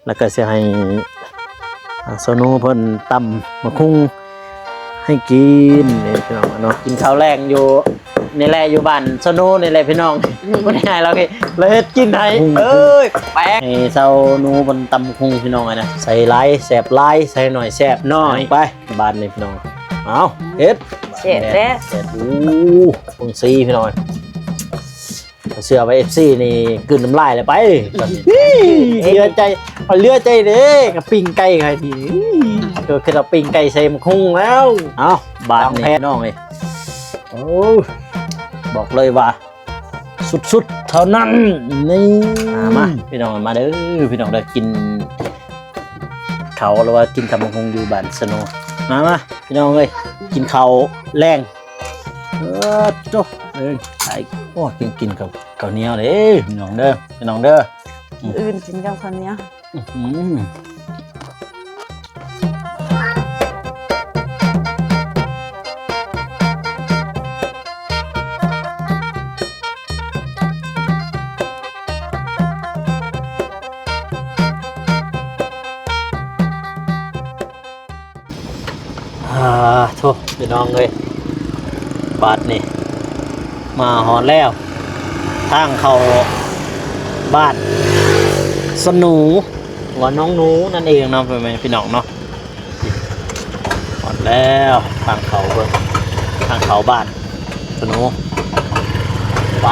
ລະກະຊິໃຫ້ ອ່າ ສາວໜູເພິ່ນຕຳໝາກຫຸ່ງໃຫ້ກິນນີ້ພີ່ນ້ອງເນາະ. ກິນເຂົ້າແລງຢູ່ນີ້ແຫຼະ ຢູ່ບ້ານສາວໜູນີ້ແຫຼະພີ່ນ້ອງ. ບໍ່ໄດ້ໃຫ້ລາວເຮັດ ລາວເຮັດກິນໃຫ້. ເອີຍ ແປກ ໃຫ້ສາວໜູເພິ່ນຕຳໝາກຫຸ່ງພີ່ນ້ອງເອີຍນະ. ໃສ່ຫຼາຍແຊບຫຼາຍ ໃສ່ໜ້ອຍແຊບໜ້ອຍ. ໄປ ບາດນີ້ພີ່ນ້ອງ ເອົາ ເຮັດ ແຊບແທ້ ແຊບ. ໂອ້ ເບິ່ງສີພີ່ນ້ອງ ເຊື່ອວ່າເອັຟຊີນີ້ກືນນ້ຳລາຍແລ້ວໄປ. ເຫຼືອໃຈ ເຫຼືອໃຈເດ້ ກັບປີ້ງໄກ່ຂ້ອຍນີ້ ຄືເອົາປີ້ງໄກ່ໃສ່ໝາກຫຸ່ງແລ້ວ. ເອົ້າ ບາດນີ້ນ້ອງເອີຍ ໂອ້ ບອກເລີຍວ່າສຸດໆເທົ່ານັ້ນນີ້. ມາ ມາພີ່ນ້ອງ ມາເດີພີ່ນ້ອງເດີ ກິນເຂົ້າ ຫຼືວ່າກິນຕຳບັກຫຸ່ງຢູ່ບ້ານສະໂນ. ມາ ມາພີ່ນ້ອງເອີຍ ກິນເຂົ້າແລງ. ເອີ ໂຕ ເອີ ໄປ ໂອ້ ກິນ ກິນກັບເຂົ້າໜຽວເດ້ພີ່ນ້ອງເດີ ພີ່ນ້ອງເດີ. ມື້ອື່ນກິນກັບເຂົ້າໜຽວ. ອືຫື ອ່າ ໂທ້ ພີ່ນ້ອງເອີຍ ບາດນີ້ມາຮອດແລ້ວ ທາງເຂົ້າບ້ານສະໜູ ວ່າໜອງໜູນັ້ນເອງເນາະ ພໍ່ແມ່ພີ່ນ້ອງເນາະ. ຮອດແລ້ວ ທາງເຂົ້າເບິ່ງ ທາງເຂົ້າບ້ານ ສະໜູ ໄປ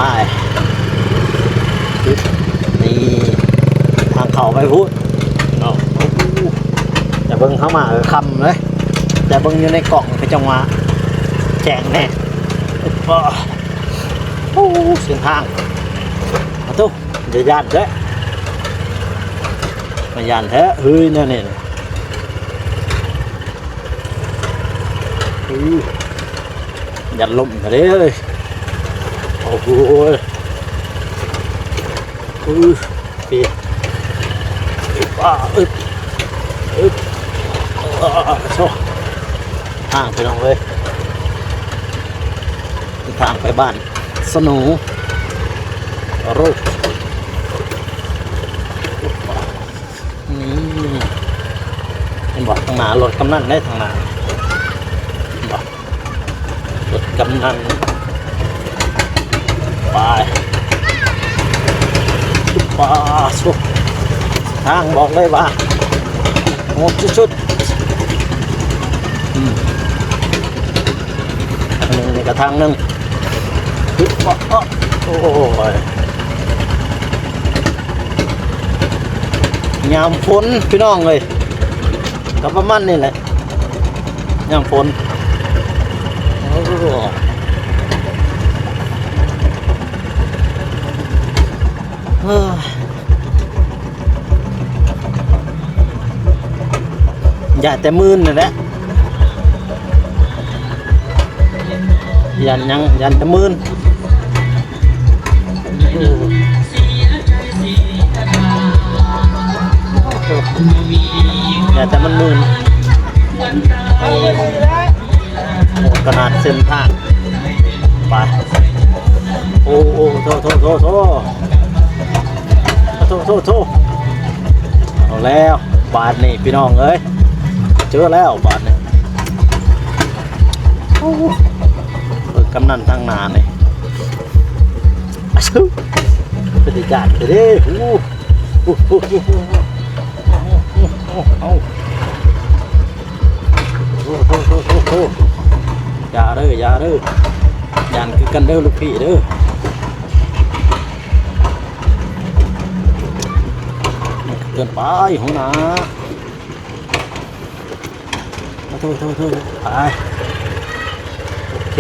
ນີ້ ທາງເຂົ້າໄປພຸ້ນເນາະ. ແຕ່ເບິ່ງເຂົ້າມາກໍຄ່ຳເລີຍ ແຕ່ເບິ່ງຢູ່ໃນກ້ອງຄືຈັ່ງວ່າແຈ້ງແດ່. ໂອ້ ເສັ້ນທາງ ອາໂທ້ ຢ່າຢ້ານເດີ້ ມາຢ້ານແທ້ເຮີ້ຍ ແນວນີ້ນະ. ອື ຢ້ານລົ້ມເດ້. ໂອ້ໂຫ ອື ປີ ອາ ອຶບ ອຶບ ອາ ໂຊ ທາງ ພີ່ນ້ອງເອີຍ ທາງໄປບ້ານສະໜູ ໂຣດ. ນີ້ ເຫັນບໍ່ ທາງໜ້າລົດກຳນັນເດ້ ທາງໜ້າ ເຫັນບໍ່ ລົດກຳນັນ ໄປ ປາໂຊ ທາງບອກເລີຍວ່າໂຫດສຸດໆ. ອືມ ທາງໜຶ່ງນີ້ກະທາງໜຶ່ງ ໂອ້ຍ ຍາມຝົນພີ່ນ້ອງເອີຍ ກະປະມານນີ້ແຫຼະ ຍາມຝົນ. ໂອ້ ເອີ ຢ້ານແຕ່ມື່ນນັ້ນແຫຼະ ຢ້ານຫຍັງ ຢ້ານແຕ່ມື່ນ ຢ້ານແຕ່ມັນມື່ນ. ໂອ້ ຂະໜາດເສັ້ນທາງ ໄປ ໂອ້ ໂອ້ ໂທ້ ໂທ້ ໂທ້ ໂທ້ ເອົາແລ້ວບາດນີ້ພີ່ນ້ອງເອີຍ ເຈີແລ້ວບາດນີ້. ໂອ້ ເບິ່ງກຳນັນທາງໜ້ານີ້ ອາຊຶ ເປັນຕາຢ້ານແທ້ເດ້. ໂອ້ ໂອ້ ໂອ້ ໂອ້ ເອົາ ໂອ້ ໂອ້ ໂອ້ ຢ່າເດີ ຢ່າເດີ ຢ້ານຄືກັນເດີລູກພີ່ເດີ. ເກີນໄປຫົວໜ້າ. ໂທດ ໂທດ ໂທດ ໄປ ໂອເຄ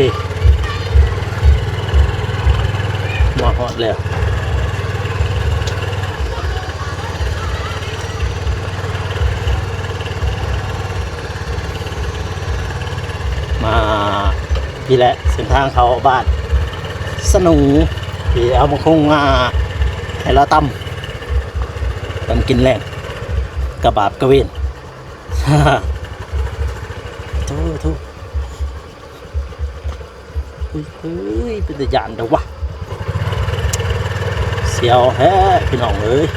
ມາຮອດແລ້ວ ມາ ນີ້ແຫຼະເສັ້ນທາງເຂົ້າບ້ານສະໜູ ທີ່ເອົາໝາກຫຸ່ງມາໃຫ້ລາວຕຳ ຕຳກິນແລງ ກະບາບກະເວນ. ໂທດ ໂທດ ເຮີ້ຍ ເຮີ້ຍ ເປັນຕາຢ້ານແທ້ວະ ສຽວແທ້ພີ່ນ້ອງເອີຍ.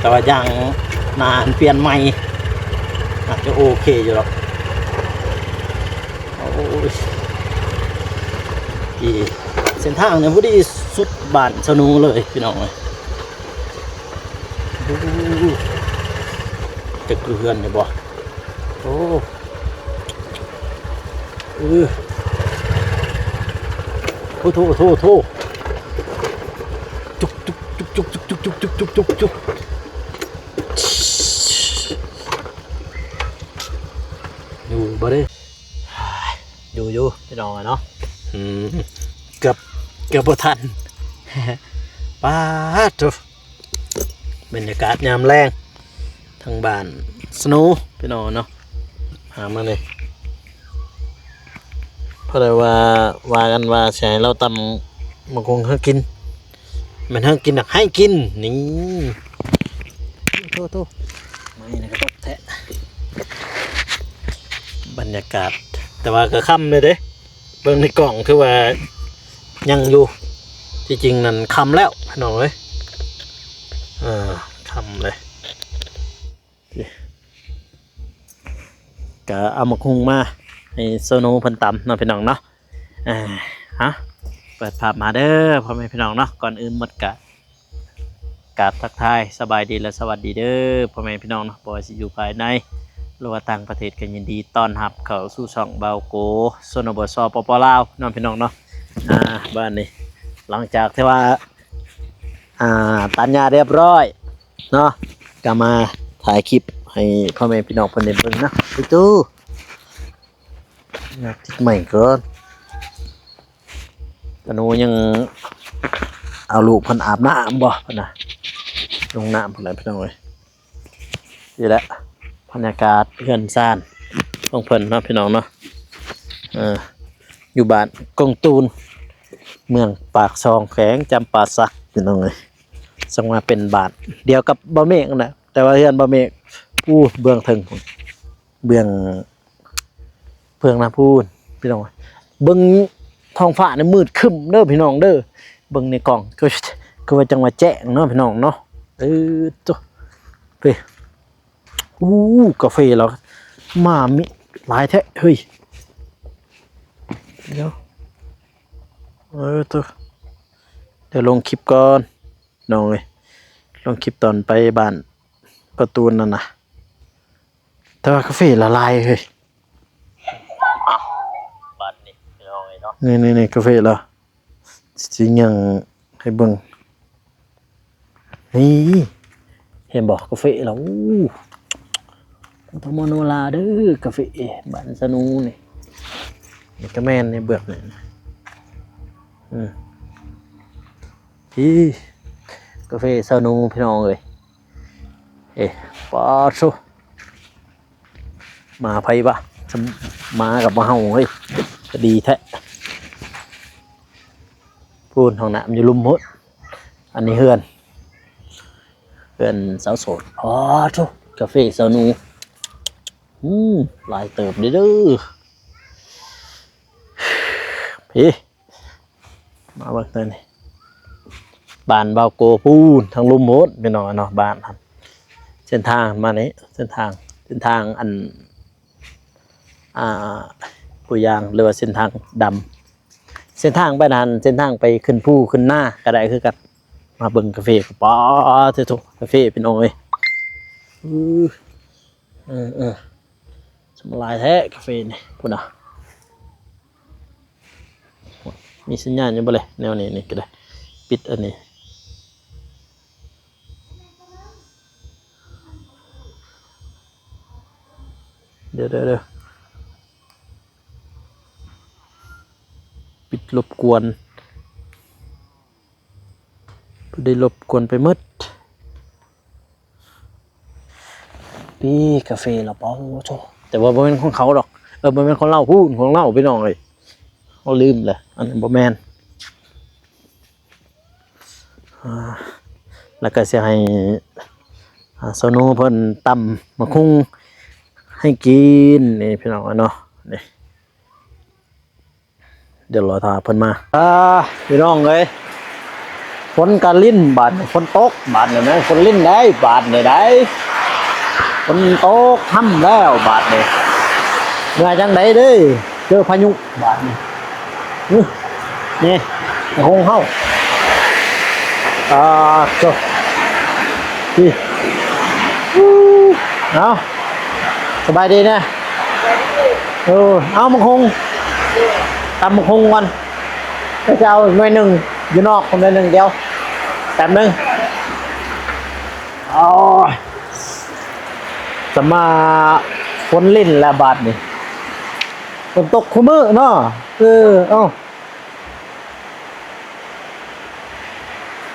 ແຕ່ວ່າຢ່າງໜ້າອັນປ່ຽນໃໝ່ ອາດຈະໂອເຄຢູ່ດອກ. ໂອ້ຍ ອີ ເສັ້ນທາງນີ້ພໍດີສຸດບ້ານສະໜູເລີຍພີ່ນ້ອງເອີຍ. ໂອ້ ຈັກຢູ່ເຮືອນຢູ່ບໍ່? ໂອ້ ເອີ ໂອ້ ໂທ້ ໂທ້ ໂທ້ ຈຸກ ຈຸກ ຈຸກ ຢູ່ບໍ່ເດ້? ຢູ່ ຢູ່ ພີ່ນ້ອງເອີຍເນາະ. ອືມ ເກືອບ ເກືອບບໍ່ທັນ. ປາດໂທ້ ບັນຍາກາດຍາມແລງທາງບ້ານສະໂນ ພີ່ນ້ອງເນາະ. ຫາມານີ້ ເພາະໄດ້ວ່າ ວ່າກັນວ່າຊິໃຫ້ລາວຕຳໝາກຫຸ່ງໃຫ້ກິນ ແມ່ນໃຫ້ກິນ ໃຫ້ກິນ ນີ້ ໂທ້ໆ ໄມ້ນະກະຕົກແທ້ ບັນຍາກາດ. ແຕ່ວ່າກະຄ່ຳແລ້ວເດ້ ເບິ່ງໃນກ້ອງຄືວ່າຍັງຢູ່ ທີ່ຈິງນັ້ນຄ່ຳແລ້ວພີ່ນ້ອງເອີຍ. ເອີ ຄ່ຳເລີຍ ກະເອົາໝາກຫຸ່ງມາໃຫ້ສາວໜູເພິ່ນຕຳເນາະພີ່ນ້ອງເນາະ. ເອົາ ເປີດພາບມາເດີພໍ່ແມ່ພີ່ນ້ອງເນາະ. ກ່ອນອື່ນໝົດກະ ກາບທັກທາຍສະບາຍດີ ແລະ ສະຫວັດດີເດີພໍ່ແມ່ພີ່ນ້ອງເນາະ ບໍ່ວ່າຊິຢູ່ພາຍໃນ ຫຼືວ່າຕ່າງປະເທດ ກໍຍິນດີຕ້ອນຮັບເຂົ້າສູ່ຊ່ອງບ່າວໂກ ຊົນນະບົດ ສປປ ລາວເນາະພີ່ນ້ອງເນາະ. ອ່າ ບາດນີ້ ຫຼັງຈາກທີ່ວ່າ ອ່າ ຕັດຫຍ້າຮຽບຮ້ອຍເນາະ ກໍມາຖ່າຍຄລິບໃຫ້ພໍ່ແມ່ພີ່ນ້ອງເພິ່ນໄດ້ເບິ່ງເນາະ. ຕູ້ຕູ້ ນັບຕິດໃໝ່ກ່ອນ. ຕາໜູຍັງເອົາລູກເພິ່ນອາບນ້ຳບໍ່ ເພິ່ນນະ ລົງນ້ຳພຸ້ນແຫຼະພີ່ນ້ອງເອີຍ. ນີ້ແຫຼະບັນຍາກາດເຮືອນຊານຂອງເພິ່ນເນາະພີ່ນ້ອງເນາະ. ເອີ ຢູ່ບ້ານກົງຕູນ ເມືອງປາກຊ່ອງ ແຂວງຈຳປາສັກ ພີ່ນ້ອງເອີຍ. ສັງວ່າເປັນບ້ານດຽວກັບບ່າວເມກນັ້ນແຫຼະ ແຕ່ວ່າເຮືອນບ່າວເມກ ອູ້ ເບື້ອງເທິງພຸ້ນ ເບື້ອງ ເບື້ອງນະພຸ້ນພີ່ນ້ອງ. ເບິ່ງທ້ອງຟ້ານີ້ມືດຄຶ້ມເດີພີ່ນ້ອງເດີ ເບິ່ງໃນກ້ອງຄື ຄືວ່າຈັ່ງວ່າແຈ້ງເນາະພີ່ນ້ອງເນາະ. ເອີ ໂທ້ ເອີ ອູ້ ກາເຟລາວມາມີຫຼາຍແທ້ເຮີ້ຍ. ດຽວ ເອີ ໂທ້ ດຽວລົງຄລິບກ່ອນ ນ້ອງເອີຍ ລົງຄລິບຕອນໄປບ້ານປະຕູນນັ້ນນະ. ແຕ່ວ່າກາເຟລະລາຍເຮີ້ຍ. ເອົ້າ ບາດນີ້ພີ່ນ້ອງເອີຍເນາະ ນີ້ໆໆ ກາເຟລະ ຊິຍ່າງໃຫ້ເບິ່ງ ນີ້ ເຫັນບໍ່ ກາເຟລະ. ໂອ້ ທຳມະໂນລາເດີ ກາເຟບ້ານສະໜູນີ້ ນີ້ກະແມ່ນໃນເບື້ອງນີ້ ອື ທີ່ກາເຟສາວໜູພີ່ນ້ອງເອີຍ. ເອ ປາໂທ້ ໝາໃຜວະ ໝາກັບໝາເຮົາເຮີ້ຍ ກະດີແທ້. ພຸ້ນຫ້ອງນ້ຳຢູ່ລຸ່ມພຸ້ນ ອັນນີ້ເຮືອນ ເຮືອນສາວໂສດ. ປາໂທ້ ກາເຟສາວໜູ ອື ຫຼາຍເຕີບເດີ ເດີ ພີ້. ມາເບິ່ງເດີນີ້ ບ້ານບ່າວໂກພຸ້ນ ທາງລຸ່ມພຸ້ນພີ່ນ້ອງເນາະ. ບ້ານຫັ້ນ ເສັ້ນທາງມານີ້ ເສັ້ນທາງ ເສັ້ນທາງອັນ ອ່າ ຜູ້ຍ່າງ ຫຼືວ່າເສັ້ນທາງດຳ ເສັ້ນທາງໄປນັ້ນ ເສັ້ນທາງໄປຂຶ້ນພູຂຶ້ນນາກໍໄດ້ຄືກັນ. ມາເບິ່ງກາເຟ ປາໂທ້ ກາເຟພີ່ນ້ອງເອີຍ. ເອີ ເອີ ເອີ ສຳຫຼາຍແທ້ກາເຟນີ້ ພຸ້ນນະ. ມີສັນຍານຢູ່ບໍ່ເລີຍ ແນວນີ້ນີ້ກໍໄດ້ ປິດອັນນີ້ ດຽວ ດຽວ ດຽວ ປິດລົບກວນ ບໍ່ໄດ້ລົບກວນໄປໝົດ. ປີກາເຟລະ ປາໂທ້ ແຕ່ວ່າບໍ່ແມ່ນຂອງເຂົາດອກ ເອີ ບໍ່ແມ່ນຂອງລາວ ພຸ້ນຂອງລາວພີ່ນ້ອງເອີຍ. ເຮົາລືມແຫຼະ ອັນນັ້ນບໍ່ແມ່ນ. ອ່າ ແລ້ວກໍຊິໃຫ້ ອ່າ ສາວໜູເພິ່ນຕຳໝາກຫຸ່ງໃຫ້ກິນນີ້ພີ່ນ້ອງເນາະ ນີ້. ດຽວລໍຖ້າເພິ່ນມາ. ອ່າ ພີ່ນ້ອງເອີຍ ຝົນກະລິນບາດນີ້ ຝົນຕົກບາດນີ້ນະ ຝົນລິນໄດ໋ບາດນີ້ໄດ໋ ຝົນຕົກຫ້ຳແລ້ວບາດນີ້ ເມື່ອຈັ່ງໃດເດ້ ເຈີພາຍຸບາດນີ້. ນີ້ ນີ້ ໂຮງເຮົາ ອ່າ ໂທ້ ນີ້ ເອົາ ສະບາຍດີນະ ເອີ ເອົາໝາກຫຸ່ງ ຕຳໝາກຫຸ່ງກ່ອນ ກໍຈະເອົາໜ່ວຍໜຶ່ງ ຢູ່ນອກໜ່ວຍໜຶ່ງດຽວ ແປັບໜຶ່ງ ໂອ້ຍ ສະມາຝົນລິນແລ້ວບາດນີ້ ຝົນຕົກຄູ່ມື້ເນາະ ເອີ ເອົ້າ.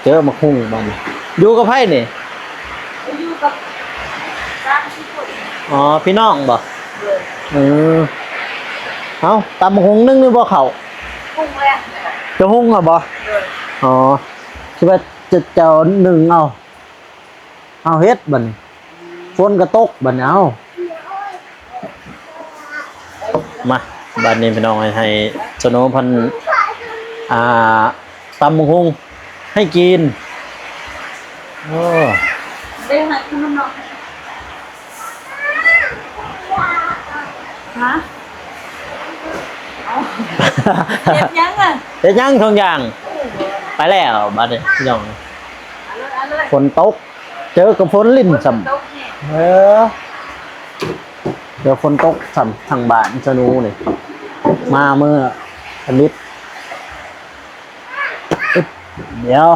ເຈີໝາກຫຸ່ງບາດນີ້ ຢູ່ກັບໃຜນີ້? ຢູ່ກັບສາມສີ່ຄົນ ອໍ ພີ່ນ້ອງບໍ? ເອີ ເອີ ເອົ້າ ຕຳໝາກຫຸ່ງໜຶ່ງນີ້ບໍ່ເຂົ້າ? ຫຸ່ງແລ້ວ ຈະຫຸ່ງແລ້ວບໍ? ເອີ ອໍ ຄືວ່າຈະ ຈະໜຶ່ງເອົາ ເຮົາເຮັດບາດນີ້ ຝົນກໍຕົກບາດນີ້ ເອົ້າ ມາ ບາດນີ້ພີ່ນ້ອງເອີຍ ໃຫ້ສະໂນເພິ່ນ ອ່າ ຕຳບັກຫຸ່ງໃຫ້ກິນ ໂອ້ ໄດ້ໃຫ້ຂະໜົມນ້ອງ ຮະ? ເອົາ ເຮັດຫຍັງອະ? ເຮັດຫຍັງທຸກຢ່າງ ໄປແລ້ວບາດນີ້ພີ່ນ້ອງ ຝົນຕົກ ເຈີກັບຝົນລິນຊ້ຳ ເອີ ເຈີຝົນຕົກຊ້ຳ ທາງບ້ານສະໜູນີ້ ມາມື້ອາທິດ ອຶບ ດຽວ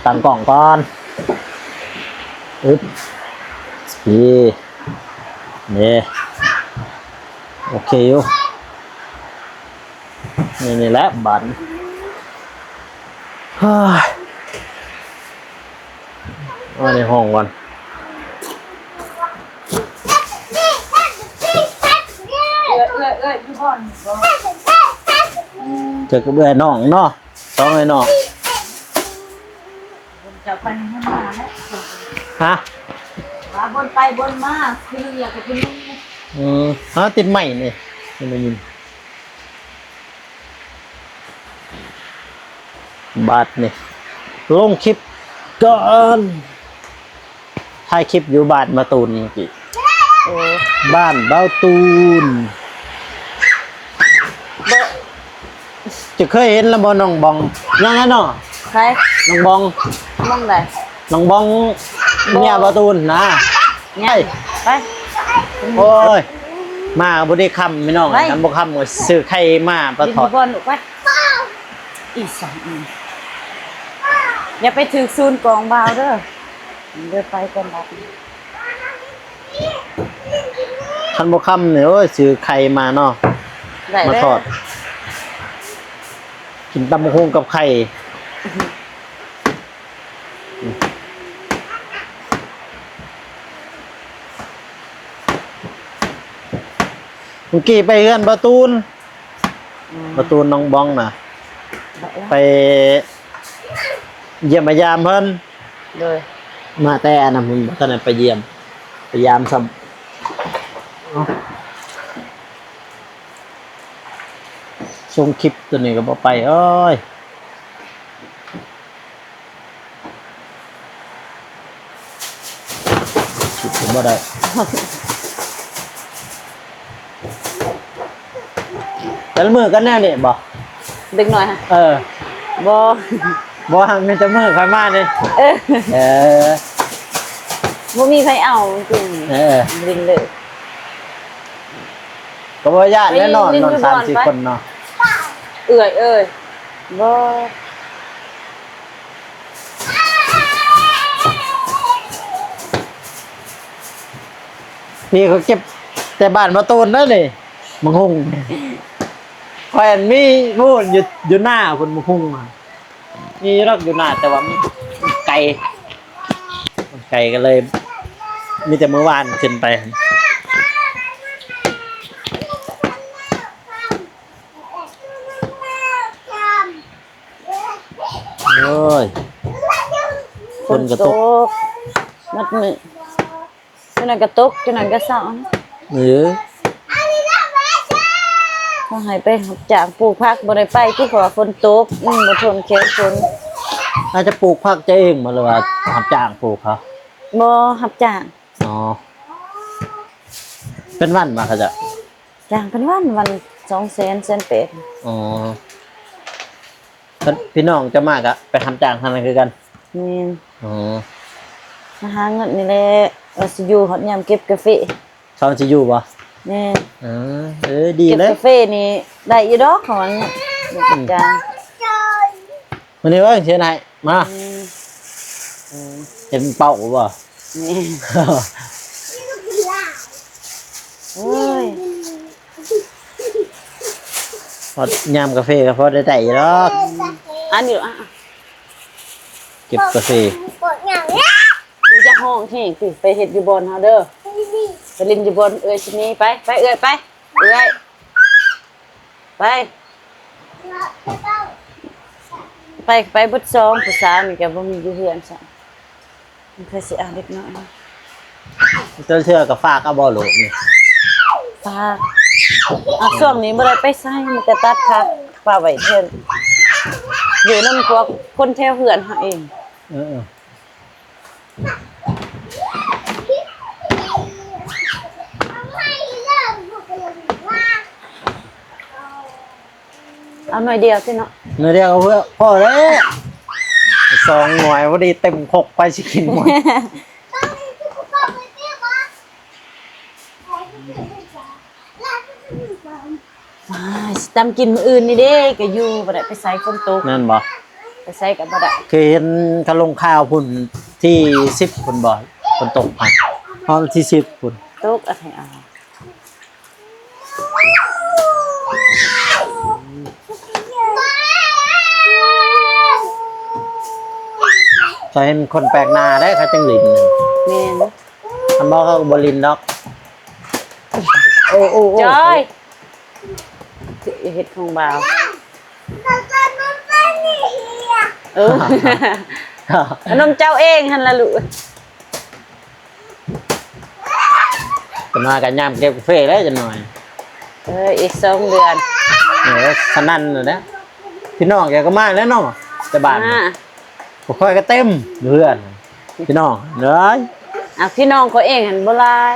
ຕັ້ງກ້ອງກ່ອນ ອຶບ ນີ້ ນີ້ ໂອເຄຢູ່ ນີ້ ນີ້ແຫຼະບາດນີ້ ເຮີ້ຍ ມາໃນຫ້ອງກ່ອນ ເອື້ອຍ ເອື້ອຍ ເອື້ອຍ ຢູ່ບ່ອນນີ້ບໍ່? ອືມ ເຈີກັບເອື້ອຍນ້ອງເນາະ ສອງເອື້ອຍນ້ອງ ເຈົ້າໄປທາງນັ້ນມາແລ້ວ ຮະ? ວ່າວົນໄປວົນມາ ຄືເຫຼືອກໍຄືໜຶ່ງ ອືມ ຫາ ຕິດໄມນີ້ ໄດ້ຍິນ. ບາດນີ້ ລົງຄລິບກ່ອນ ຖ່າຍຄລິບຢູ່ບ້ານບ່າວຕູນເມື່ອກີ້ ໂອ້ ບ້ານບ່າວຕູນ ບໍ່ ຈະເຄີຍເຫັນແລ້ວບໍ່ນ້ອງບອງ? ຍັງແຫຼະເນາະ ໃຜ? ນ້ອງບອງ ບອງໃດ? ນ້ອງບອງ ບໍ່ ເມຍບ່າວຕູນນະ ໄປ ໄປ ໂອ້ຍ ມາບໍ່ໄດ້ຄຳພີ່ນ້ອງ ໄປ ຄັນບໍ່ຄຳກໍຊື້ໄຂ່ມາປະທອດ ບໍ່ລູກໄປ ອີ່ສັງອີ່ ຢ່າໄປຖືກສູນກອງບ່າວເດີ ເດີ ໄປກ່ອນບາດນີ້ ຄັນບໍ່ຄຳນີ້ ໂອ້ຍ ຊື້ໄຂ່ມາເນາະ ໄດ້ເດີ ມາທອດ ກິນຕຳບັກຫຸ່ງກັບໄຂ່. ເມື່ອກີ້ໄປເຮືອນບ່າວຕູນ ອືມ ບ່າວຕູນນ້ອງບອງນະ ໄປຢ້ຽມມາຢາມເພິ່ນ ໂດຍ ມາແຕ່ອັນນັ້ນພຸ້ນ ບໍ່ທັນໄດ້ໄປຢ້ຽມ ໄປຢາມຊ້ຳ ເອົ້າ ສົ່ງຄລິບຕົວນີ້ກໍບໍ່ໄປ ໂອ້ຍ. ຄິດບໍ່ໄດ້ ແຕ່ລະມື້ກໍແນວນີ້ບໍ່? ເດັກນ້ອຍຫະ? ເອີ ບໍ່ ບໍ່ ມີແຕ່ມື້ຂ້ອຍມານີ້ ເອີ ເອີ ບໍ່ມີໃຜເອົາຈິງ ເອີ ຫຼິ້ນເລີຍ ກໍບໍ່ຢ້ານແນ່ນອນ ຫຼິ້ນ ນອນສາມສີ່ຄົນເນາະ ເອື້ອຍເອີຍ ບໍ່. ນີ້ເຂົາເກັບແຕ່ບ້ານບ່າວຕູນເດ້ນີ້ ໝາກຫຸ່ງ ຂ້ອຍອັນມີພຸ້ນ ຢູ່ ຢູ່ໜ້າພຸ້ນ ໝາກຫຸ່ງ ມີຢູ່ດອກຢູ່ໜ້າ ແຕ່ວ່າມັນໄກ ມັນໄກກໍເລີຍ ມີແຕ່ມື້ວານຂຶ້ນໄປ. ໂອ້ຍ ຝົນກໍຕົກ ຝົນຕົກໝົດມື້ ຈັ່ງນັ້ນກໍຕົກ ຈັ່ງນັ້ນກໍເຊົ້າ ເອີ ເຂົາໃຫ້ໄປຮັບຈ້າງປູກຜັກ ບໍ່ໄດ້ໄປຕິ ເພາະວ່າຝົນຕົກ ມັນບໍ່ທົນແຂງຝົນ. ອາດຈະປູກຜັກເຈົ້າເອງບໍ່ ຫຼືວ່າຮັບຈ້າງປູກເຂົາ? ບໍ່ ຮັບຈ້າງ. ອໍ ເປັນວັນບໍ່ເຂົາເຈົ້າ? ຈ້າງເປັນວັນ ວັນສອງແສນ ແສນແປດ. ອໍ ພີ່ນ້ອງເຈົ້າມາກະໄປຮັບຈ້າງທາງນັ້ນຄືກັນ? ແມ່ນ. ອໍ ມາຫາເງິນນີ້ແຫຼະ ວ່າຊິຢູ່ຮອດຍາມເກັບກາເຟ. ເຂົາຊິຢູ່ບໍ່? ແມ່ນ. ເອີ ເອີ ດີເລີຍ ເກັບກາເຟນີ້ໄດ້ຢູ່ດອກ ເຂົາວ່າ. ອືມ ຈ້າງ ມື້ນີ້ເບິ່ງຊິເຮັດໃຫ້ ມາ. ອືມ ເຫັນເປົ້າບໍ່? ແມ່ນ. ໂອ້ຍ ຮອດຍາມກາເຟກໍພໍໄດ້ໄດ້ຢູ່ດອກ. ອັນນີ້ ອ່ະ ເກັບກາເຟ. ຢ່າຮ້ອງແຮງຕິ ໄປເຮັດຢູ່ບ່ອນເຮົາເດີ ໄປຫຼິ້ນຢູ່ບ່ອນເອື້ອຍຊິມີ. ໄປ ໄປເອື້ອຍ ໄປ ເອື້ອຍ ໄປ ໄປ ໄປເບິດສອງ ຜູ້ສາວນີ້ກໍບໍ່ມີຢູ່ເຮືອນຊ້ຳ. ມັນຄືຊິເອົາເດັກນ້ອຍ ເທື່ອເທື່ອກໍຝາກເອົາບໍ່ລູກນີ້? ຝາກ. ອ່ະ ຊ່ວງນີ້ບໍ່ໄດ້ໄປໃສ ມີແຕ່ຕັດຜັກຝາກໄວ້ເທິງ ຢູ່ນຳພວກຄົນແຖວເຮືອນເຮົາເອງ. ເອີ ເອີ. ເອົາໜ້ອຍດຽວຊິເນາະ ໜ້ອຍດຽວກໍພໍແລ້ວ ສອງໜ່ວຍພໍດີເຕັມຄົກ ໃຜຊິກິນໝົດ. ອ້າຍ ຊິຕຳກິນມື້ອື່ນນີ້ເດ້ ກະຢູ່ບໍ່ໄດ້ໄປໃສ ຝົນຕົກ. ແມ່ນບໍ່? ໄປໃສກະບໍ່ໄດ້. ເຄີຍເຫັນເຂົາລົງຂ່າວພຸ້ນ ທີສິບພຸ້ນບໍ່ ຝົນຕົກຫັ້ນ ຮອດທີສິບພຸ້ນ ຕົກອາໄທອາ. ເຂົາເຫັນຄົນແປກໜ້າໄດ໋ ເຂົາຈຶ່ງຫຼິ້ນ. ແມ່ນ. ຄັນບໍ່ເຂົາກໍບໍ່ຫຼິ້ນດອກ. ໂອ້ ໂອ້ ໂອ້ ຈ້ອຍ ເຮັດຂອງບ່າວ. ເອີ ຂະໜົມເຈົ້າເອງຫັ້ນລະລູກ. ເພິ່ນວ່າກໍຍາມເກັບກາເຟແລ້ວຈັກໜ່ອຍ. ເອີ ອີກສອງເດືອນ. ເອີ ສະນັ້ນແຫຼະ ພີ່ນ້ອງແກກໍມາແລ້ວເນາະ ແຕ່ບ້ານ. ອ່າ ພວກຂ້ອຍກໍເຕັມເຮືອນ ພີ່ນ້ອງເອີຍ. ອ່າ ພີ່ນ້ອງຂ້ອຍເອງຫັ້ນບໍ່ຫຼາຍ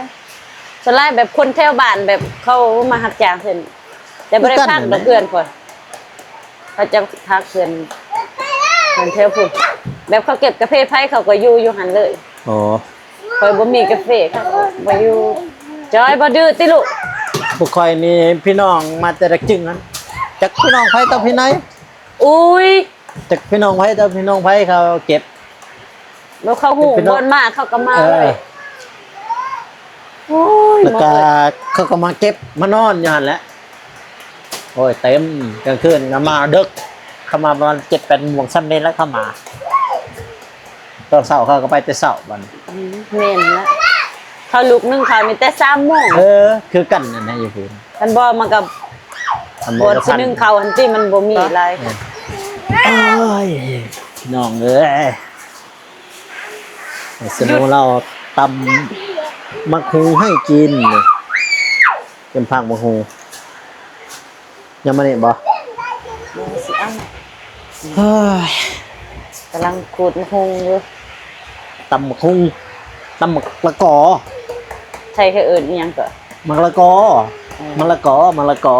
ສ່ວນຫຼາຍແບບຄົນແຖວບ້ານ ແບບເຂົາມາຮັບຈ້າງເພິ່ນ ແຕ່ບໍ່ໄດ້ພັກດອກເຮືອນຂ້ອຍ. ເຂົາເຈົ້າພັກເຮືອນ ເຮືອນແຖວພຸ້ນ ແບບເຂົາເກັບກາເຟໃຜ ເຂົາກໍຢູ່ຢູ່ຫັ້ນເລີຍ. ອໍ ຂ້ອຍບໍ່ມີກາເຟ ເຂົາກໍບໍ່ຢູ່. ຈອຍ ບໍ່ດື້ຕິລູກ? ພວກຂ້ອຍນີ້ພີ່ນ້ອງມາແຕ່ລະຈຶ່ງຫັ້ນ ຈັກພີ່ນ້ອງໃຜຕໍ່ພີ່ໃນ. ອຸ້ຍ ຈັກພີ່ນ້ອງໃຜຕໍ່ພີ່ນ້ອງໃຜ ເຂົາເກັບ ແລ້ວເຂົາຮູ້ບ່ອນມາ ເຂົາກໍມາເລີຍ. ໂອ້ຍ ແລ້ວກໍເຂົາກໍມາເກັບມານອນຢູ່ຫັ້ນແຫຼະ. ໂອ້ຍ ເຕັມ ກາງຄືນກໍມາເດິກ ເຂົາມາປະມານເຈັດແປດໂມງ ສ່ຳນີ້ແຫຼະເຂົາມາ. ຕອນເຊົ້າເຂົາກໍໄປແຕ່ເຊົ້າບັດນີ້. ອືມ ແມ່ນລະ ເຂົາລຸກໜຶ່ງເຂົາມີແຕ່ສາມໂມງ. ເອີ ຄືກັນນັ້ນນະຢູ່ພຸ້ນ. ຄັນບໍ່ມັນກໍ ຄັນບໍ່ ບ່ອນຊິໜຶ່ງເຂົາຫັ້ນຕິ ມັນບໍ່ມີຫຼາຍ. ເອີ ໂອ້ຍ ພີ່ນ້ອງເອີຍ ສະໂນລາວຕຳໝາກຫຸ່ງໃຫ້ກິນ ເປັນຜັກໝາກຫຸ່ງ. ຍັງມານີ້ບໍ່? ຍັງຊິເອົາ. ເຮີ້ຍ ກຳລັງຂູດໝາກຫຸ່ງຢູ່. ຕຳໝາກຫຸ່ງ ຕຳໝາກລະກອ. ໄທເຂົາເອີ້ນອີ່ຫຍັງເກາະ? ໝາກລະກອ. ເອີ ໝາກລະກອ ໝາກລະກອ.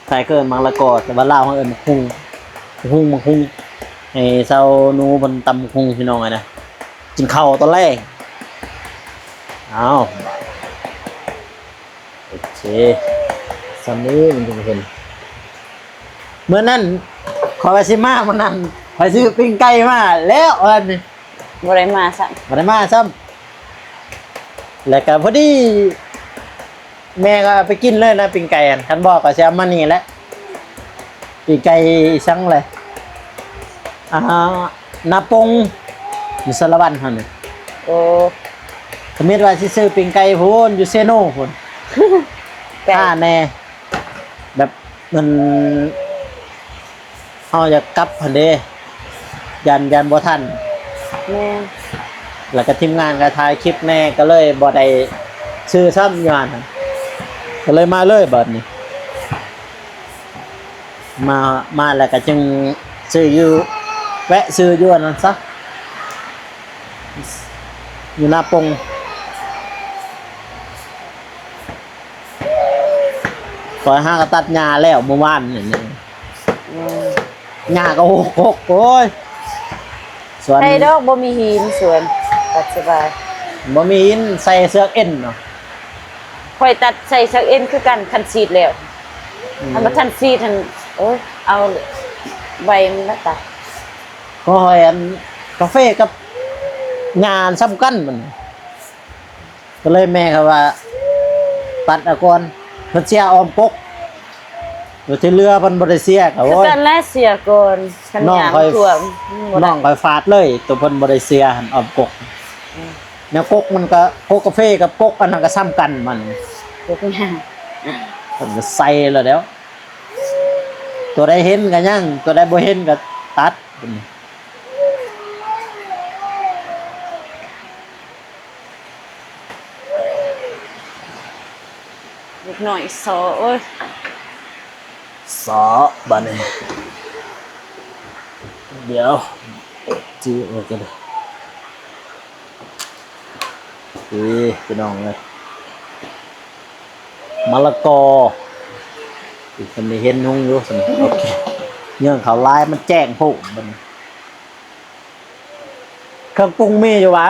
ໄທເຂົາເອີ້ນໝາກລະກອ ແຕ່ວ່າລາວເຮົາເອີ້ນໝາກຫຸ່ງ. ໝາກຫຸ່ງ ໝາກຫຸ່ງ. ໃຫ້ຊາວໜູເພິ່ນຕຳໝາກຫຸ່ງ ພີ່ນ້ອງເອີຍນະ ກິນເຂົ້າຕອນແລງ. ເອົາ. ໂອເຄ ສ່ຳນີ້ມັນຈຶ່ງເຫັນ. ມື້ນັ້ນຂ້ອຍວ່າຊິມາ ມື້ນັ້ນຂ້ອຍຊື້ປີ້ງໄກ່ມາແລ້ວ ອັນນີ້ບໍ່ໄດ້ມາຊ້ຳ ບໍ່ໄດ້ມາຊ້ຳ. ແລ້ວກໍພໍດີແມ່ກໍເອົາໄປກິນເລີຍນະ ປີ້ງໄກ່ຫັ້ນ. ຄັນບໍ່ກໍຊິເອົາມານີ້ແຫຼະ. ປີ້ງໄກ່ອີ່ສັງແຫຼະ ອ່າ ນາປົງ ຢູ່ສາລະວັນຫັ້ນ. ໂອ້ ຂະມິດວ່າຊິຊື້ປີ້ງໄກ່ພຸ້ນ ຢູ່ເຊໂນພຸ້ນ. ໄກ່ ຖ້າແດ່ ແບບມັນ ເຮົາຢາກກັບຫັ້ນເດ້ ຢ້ານ ຢ້ານບໍ່ທັນ. ແມ່ນ. ແລ້ວກໍທີມງານກໍຖ່າຍຄລິບແດ່ ກໍເລີຍບໍ່ໄດ້ຊື້ຊ້ຳຢູ່ຫັ້ນ ກໍເລີຍມາເລີຍບາດນີ້. ມາ ມາແລ້ວກໍຈຶ່ງຊື້ຢູ່ ແວະຊື້ຢູ່ອັນນັ້ນຊະ ຢູ່ນາປົງ. ຂ້ອຍຫາກໍຕັດຫຍ້າແລ້ວມື້ວານນີ້. ອືມ ຫຍ້າກໍຫົກ ໂອ້ຍ ສວນ ໃສ່ດອກ ບໍ່ມີຫີນ ສວນຕັດສະບາຍ. ບໍ່ມີຫີນ ໃສ່ເຊືອກເອັນເນາະ. ຂ້ອຍຕັດໃສ່ເຊືອກເອັນຄືກັນ ຄັນສີດແລ້ວ. ອືມ ຄັນບໍ່ທັນສີດຫັ້ນ ໂອ້ຍ ເອົາໃບມັນລະຕັດ. ຂ້ອຍອັນ ກາເຟກັບຫຍ້າອັນສ່ຳກັນມັນ ກໍເລີຍແມ່ເຂົາວ່າ ຕັດເອົາກ່ອນ ເພິ່ນເສຍອ້ອມກົກ ແລ້ວທີ່ເຫຼືອເພິ່ນບໍ່ໄດ້ເສຍ ກໍ ຄື ໂອ້ຍ ກັນແຫຼະ ເສຍກ່ອນ ຄັນ ນ້ອງ ຫຍ້າ ຂ້ອຍ ມັນຖ້ວມ ມັນບໍ່ໄດ້ ນ້ອງຂ້ອຍຟາດເລີຍ ໂຕເພິ່ນບໍ່ໄດ້ເສຍຫັ້ນ ອ້ອມກົກ. ອືມ ແນວກົກມັນກໍ ກົກກາເຟກັບກົກອັນນັ້ນກໍສ່ຳກັນມັນ ກົກຫຍ້າ ເພິ່ນກໍໃສ່ແລ້ວແຫຼ້ວ ຕົວໃດເຫັນກໍຍັງ ຕົວໃດບໍ່ເຫັນກໍຕັດ. ເດັກນ້ອຍຊໍ ໂອ້ຍ ຊໍບາດນີ້ ດຽວ ຈື່ໄວ້ກ່ອນ. ນີ້ ພີ່ນ້ອງເອີຍ ມະລະກອ ນີ້ ເພິ່ນໄດ້ເຫັນຮຸ່ງຢູ່ຊັ້ນ ໂອເຄ ເຫຍື່ອງເຂົາຫຼາຍ ມັນແຈ້ງໂພດບັດນີ້. ເຄື່ອງປຸງມີຢູ່ຫວາ?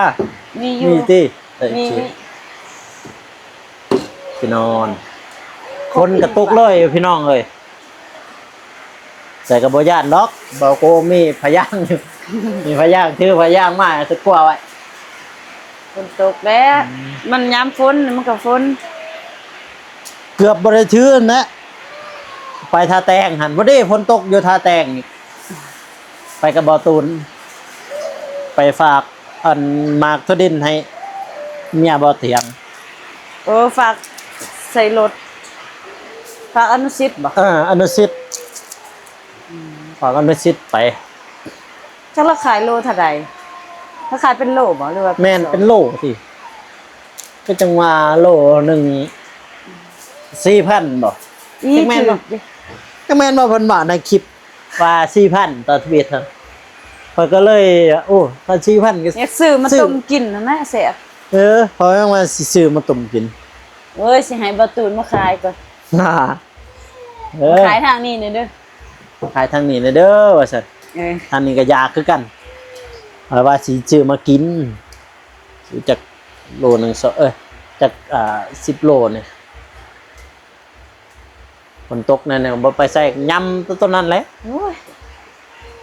ມີຢູ່ ມີຕິ? ເອີ ມີ ໂອເຄ ພີ່ນ້ອງ ຝົນກໍຕົກເລີຍ ພີ່ນ້ອງເອີຍ. ແຕ່ກໍບໍ່ຢ້ານດອກ ເບົາໂກມີພະຍາງຢູ່ ມີພະຍາງ ຖືພະຍາງມາ ສະກົວໄວ້. ຝົນຕົກແລ້ວ ອືມ ມັນຍາມຝົນ ມັນກໍຝົນ ເກືອບບໍ່ໄດ້ຖືນະ ໄປທ່າແຕງຫັ້ນ ພໍດີຝົນຕົກຢູ່ທ່າແຕງນີ້ ໄປກັບບໍ່ຕູນ ໄປຝາກອັນໝາກຖົ່ວດິນໃຫ້ເມຍບໍ່ຖຽງ. ໂອ້ ຝາກໃສ່ລົດ ຝາກອະນຸສິດບໍ? ເອີ ອະນຸສິດ ອືມ ຝາກອະນຸສິດໄປ. ຈັກລາຄາໂລເທົ່າໃດ? ລາຄາເປັນໂລບໍ ຫຼືວ່າ ແມ່ນ ເປັນໂລຕິ ກໍຈັ່ງວ່າໂລໜຶ່ງສີ່ພັນບໍ? ອີ ຈັກແມ່ນບໍ່? ຖືກເດ ຈັກແມ່ນບໍ່ ເພິ່ນວ່າໃນຄລິບ ວ່າສີ່ພັນຕໍ່ທຳອິດຫັ້ນ ຂ້ອຍກໍເລີຍ ໂອ້ ຄັນສີ່ພັນກໍ ຢາກຊື້ມາ ຊື້ ຕົ້ມກິນຫັ້ນນະ ແຊບ. ເອີ ຂ້ອຍຫວັງວ່າຊິຊື້ມາຕົ້ມກິນ. ໂອ້ຍ ຊິໃຫ້ບ່າວຕູນມາຂາຍກ່ອນ. ເອີ ມາຂາຍທາງນີ້ແດ່ເດີ ຂາຍທາງນີ້ແດ່ເດີ ວ່າຊັ້ນ. ເອີ ທາງນີ້ກໍຢາກຄືກັນ ຂ້ອຍວ່າຊິຊື້ມາກິນ ຊື້ຈັກໂລໜຶ່ງ ເອີ ຈັກ ອ່າ ສິບໂລນີ້. ຝົນຕົກແນວ ແນວບໍ່ໄປໃສ ຍຳແຕ່ຕົວນັ້ນແຫຼະ. ໂອ້ຍ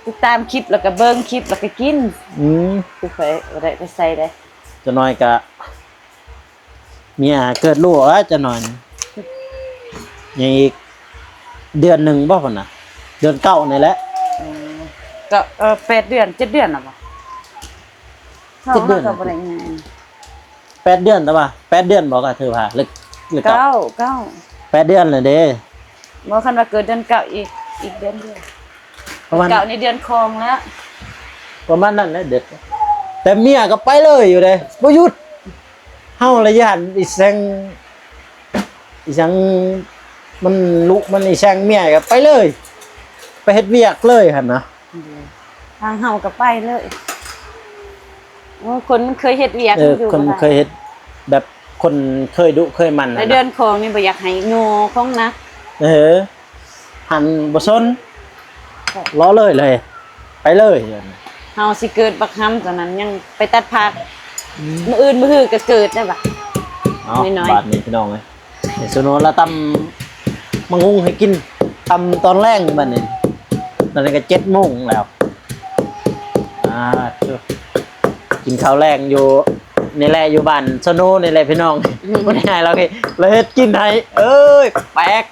ຕິດຕາມຄລິບ ແລ້ວກໍເບິ່ງຄລິບ ແລ້ວກໍກິນ. ອືມ ຄືຂ້ອຍບໍ່ໄດ້ໄປໃສເດ້. ຈັກໜ້ອຍກໍເມຍເກີດລູກແລ້ວ ຈັກໜ້ອຍນີ້ ຍັງອີກເດືອນໜຶ່ງບໍ່ພຸ້ນນະ ເດືອນເກົ້ານີ້ແຫຼະ. ອືມ ກໍ ເອີ ແປດເດືອນ ເຈັດເດືອນແລ້ວບໍ່? ເຈັດເດືອນ ເຮົາກໍບໍ່ໄດ້ງ່າຍ. ແປດເດືອນ ແຕ່ວ່າແປດເດືອນບໍ່ ກໍຖືວ່າ ຫຼື ຫຼື ເກົ້າ ເກົ້າ ເກົ້າ ແປດເດືອນແລ້ວເດ້. ບໍ່ ຄັນວ່າເກີດເດືອນເກົ້າ ອີກ ອີກເດືອນດຽວ ປະມານ ເກົ້າໃນເດືອນຄອງແລ້ວ ປະມານນັ້ນແຫຼະ ເດືອນ. ແຕ່ເມຍກໍໄປເລີຍຢູ່ເດ້ ບໍ່ຢຸດ. ເຮົາລະຢ້ານອີ່ສັງ ອີ່ສັງ ມັນລຸ ມັນອີ່ສັງ ເມຍກໍໄປເລີຍ ໄປເຮັດວຽກເລີຍຫັ້ນນະ. ທາງເຮົາກໍໄປເລີຍ. ໂອ້ ຄົນມັນເຄີຍເຮັດວຽກ ເອີ ມັນຢູ່ ຄົນເຄີຍເຮັດ ແບບຄົນເຄີຍດຸເຄີຍໝັ່ນ. ແລ້ວເດືອນຂອງນີ້ບໍ່ຢາກໃຫ້ຍໍຂອງໜັກ. ເອີ ຫັ້ນບໍ່ສົນ ເອີ ລໍເລີຍເລີຍ ໄປເລີຍ. ເຮົາຊິເກີດບັກຫຳຕອນນັ້ນ ຍັງໄປຕັດຜັກ. ອືມ ມື້ອື່ນມື້ຮືກໍເກີດໄດ້ບາດ. ເອົາ ນ້ອຍໆ ບາດນີ້ພີ່ນ້ອງເອີຍ ສະໂນລະຕຳບັກຫຸ່ງໃຫ້ກິນ ຕຳຕອນແລງບາດນີ້. ຕອນນີ້ກໍເຈັດໂມງແລ້ວ. ອ່າ ກິນເຂົ້າແລງຢູ່ນີ້ແຫຼະ ຢູ່ບ້ານສະໂນນີ້ແຫຼະພີ່ນ້ອງ. ອືມ ບໍ່ໄດ້ໃຫ້ລາວເຮັດ ລາວເຮັດກິນໃຫ້. ເອີຍ ແປກ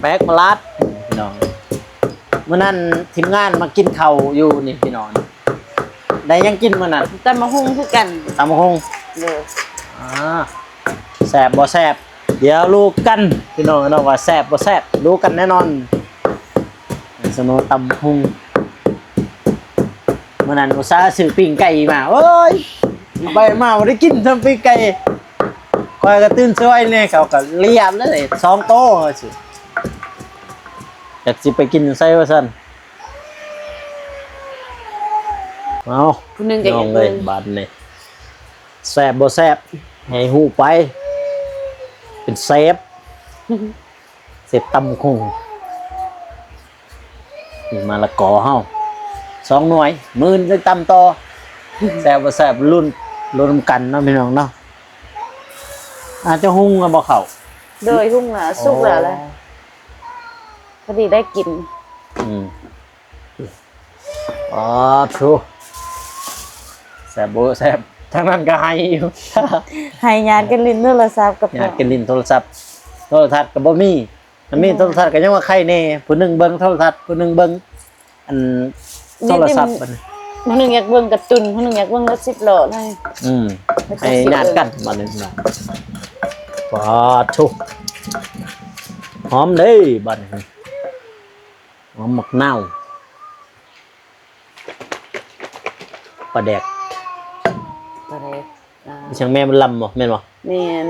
ແປກປະຫຼາດພີ່ນ້ອງ. ມື້ນັ້ນທີມງານມາກິນເຂົ້າຢູ່ນີ້ພີ່ນ້ອງ. ໄດ້ຫຍັງກິນມື້ນັ້ນ? ຕຳບັກຫຸ່ງຄືກັນ. ຕຳບັກຫຸ່ງ. ໂດຍ. ອ່າ ແຊບບໍ່ແຊບ ດຽວຮູ້ກັນພີ່ນ້ອງເນາະ ວ່າແຊບບໍ່ແຊບ ຮູ້ກັນແນ່ນອນ. ສະໂນຕຳບັກຫຸ່ງ ມື້ນັ້ນອຸດສ່າຊື້ປີ້ງໄກ່ມາ ໂອ້ຍ ໄປມາບໍ່ໄດ້ກິນຊ້ຳປີ້ງໄກ່. ຂ້ອຍກໍຕື່ນສວຍແດ່ ເຂົາກໍລຽບເລີຍສອງໂຕ ວ່າຊິ ຈັກຊິໄປກິນຢູ່ໃສວ່າຊັ້ນ. ເອົາ ຜູ້ໜຶ່ງກໍ ນ້ອງເອີຍ ຢາກເບິ່ງ ບາດນີ້ ແຊບບໍ່ແຊບ ໃຫ້ຮູ້ໄປ ເປັນເຊຟ ເຊຟຕຳບັກຫຸ່ງ. ນີ້ມະລະກອເຮົາ ສອງໜ່ວຍ ມື້ອື່ນຈັ່ງຕຳຕໍ່ ແຊບບໍ່ແຊບ ລຸ້ນ ລຸ້ນນຳກັນເນາະ ພີ່ນ້ອງເນາະ. ອາດຈະຫຸ່ງແລ້ວບໍ່ເຂົ້າ? ໂດຍ ຫຸ່ງແລ້ວ ສຸກແລ້ວແຫຼະ ອໍ ພໍດີໄດ້ກິນ. ອືມ ອໍ ໂທ້ ແຊບບໍ່ແຊບ ທາງນັ້ນກໍໄຫ້ຢູ່ ໄຫ້ຍາດກັນຫຼິ້ນໂທລະສັບກັບ ຍາດກັນຫຼິ້ນໂທລະສັບ ໂທລະທັດກໍບໍ່ມີ ຄັນມີ ອືມ ໂທລະທັດກໍຍັງວ່າໄຄແດ່ ຜູ້ໜຶ່ງເບິ່ງໂທລະທັດ ຜູ້ໜຶ່ງເບິ່ງອັນ ໂທລະສັບ ບັດນີ້ ຜູ້ໜຶ່ງຢາກເບິ່ງກາຕູນ ຜູ້ໜຶ່ງຢາກເບິ່ງລົດສິບລໍ້ນະ. ອືມ ໃຫ້ຍາດກັນບັດນີ້ ປາໂທ້ ຫອມເດ້ບັດນີ້ ຫອມໝາກນາວ ປາແດກ ປາແດກ ອ່າ ອີຫຍັງ ແມ່ບຸນລຳບໍ່ ແມ່ນບໍ່? ແມ່ນ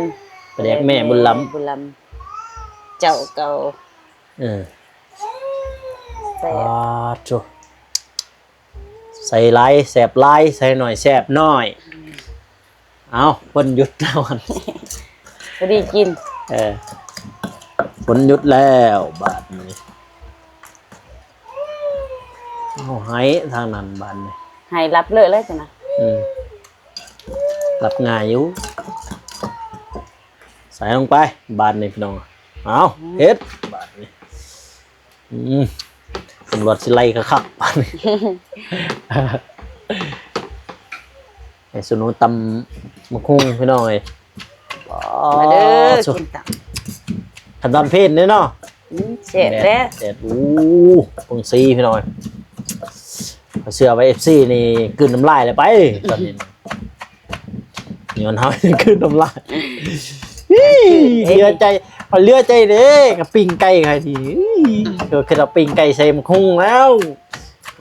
ປາແດກແມ່ບຸນລຳ ແມ່ບຸນລຳ ເຈົ້າເກົ່າ ເອີ ແຊບ ປາໂທ້ ໃສ່ຫຼາຍແຊບຫຼາຍ ໃສ່ໜ້ອຍແຊບໜ້ອຍ. ເອົ້າ ຝົນຢຸດແລ້ວ ພໍດີກິນ ເອີ ຝົນຢຸດແລ້ວບາດນີ້. ເອົາ ໄຫ້ທາງນັ້ນບາດນີ້ ໄຫ້ຫຼັບເລີຍແລ້ວຊັ້ນນະ. ອືມ ຫຼັບງ່າຍຢູ່ ໃສ່ລົງໄປບາດນີ້ ພີ່ນ້ອງ. ເອົາ ອືມ ເຮັດບາດນີ້. ອືມ ຕຳຫຼວດຊິໄລ່ຄັກໆ ບາດນີ້ ໃຫ້ສະໜູຕຳບັກຫຸ່ງ ພີ່ນ້ອງເອີຍ. ມາເດີ ອໍ ກິນຕຳ ຂັ້ນຕອນເພນເດ້ເນາະ. ອືມ ແຊບແທ້ ແຊບ. ໂອ້ ເບິ່ງສີ ພີ່ນ້ອງເອີຍ ເຊື່ອວ່າເອັຟຊີນີ້ກືນນ້ຳລາຍແລ້ວໄປ ຕອນນີ້ ຍ້ອນເຮົາກືນນ້ຳລາຍ. ເຫຼືອໃຈ ເຫຼືອໃຈເດ້ ກັບປີ້ງໄກ່ຂ້ອຍນີ້ ຄືວ່າປີ້ງໄກ່ໃສ່ໝາກຫຸ່ງແລ້ວ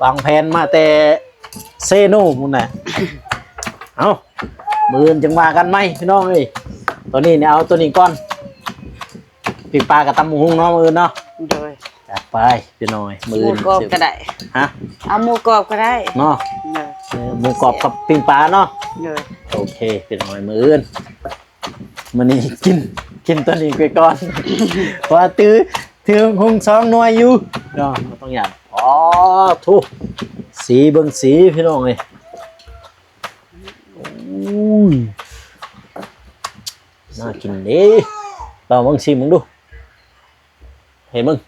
ວາງແຜນມາແຕ່ເຊໂນພຸ້ນນະ. ເອົ້າ ມື້ອື່ນຈັ່ງວ່າກັນໃໝ່ ພີ່ນ້ອງເອີຍ. ຕອນນີ້ນີ້ເອົາໂຕນີ້ກ່ອນ ປີ້ງປາກັບຕຳບັກຫຸ່ງເນາະ ມື້ອື່ນເນາະ. ໂດຍ ຈັດໄປ ພີ່ນ້ອງເອີຍ. ມື້ອື່ນ ໝູກອບກໍໄດ້ ຮະ ເອົາໝູກອບກໍໄດ້ເນາະ. ໂດຍ ເອີ ໝູກອບກັບປີ້ງປາເນາະ. ໂດຍ ໂອເຄ ພີ່ນ້ອງເອີຍ ມື້ອື່ນ. ມື້ນີ້ກິນ ກິນຕົວນີ້ໄປກ່ອນ ເພາະວ່າຖື ຖືຫຸ່ງສອງໜ່ວຍຢູ່ເນາະ ບໍ່ຕ້ອງຢ້ານ. ອໍ ໂທ້ ສີ ເບິ່ງສີ ພີ່ນ້ອງເອີຍ. ໂອ້ຍ ໜ້າກິນເດ້. ລອງເບິ່ງ ຊີມເບິ່ງດູ ເຫັນເບິ່ງ